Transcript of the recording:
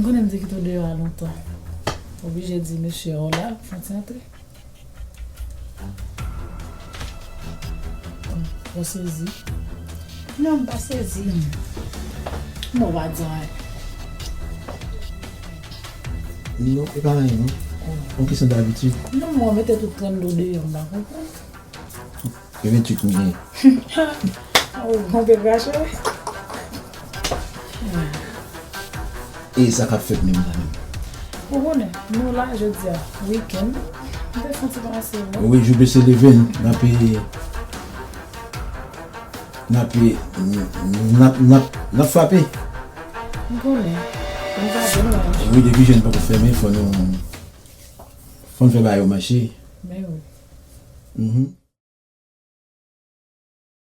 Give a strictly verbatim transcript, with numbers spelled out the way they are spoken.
Konnen m te kite w deyò a lontan. Oblije di mesye a w la, fè w ti antre. Ou sezi? Non, m pa sezi. Non, w pa di anyen. Non, e pa anyen, non. Yon kesyon dabitid. Non, mwen mete tout trannde deyò, m pa konprann. E venntuit m gen. Oh, konpe krache. E sa k ap fèt menm la menm? Ou konnen, nou la jodi a, wikenn. M te santi pase, wi. Wi, jou bese leve n, n ap, n ap, n ap, n ap, n ap frape. M konnen. M frape, non. Wi, depi je n poko fèmen, fò nou, fò n fè bagay yo mache. Men wi. Mhm.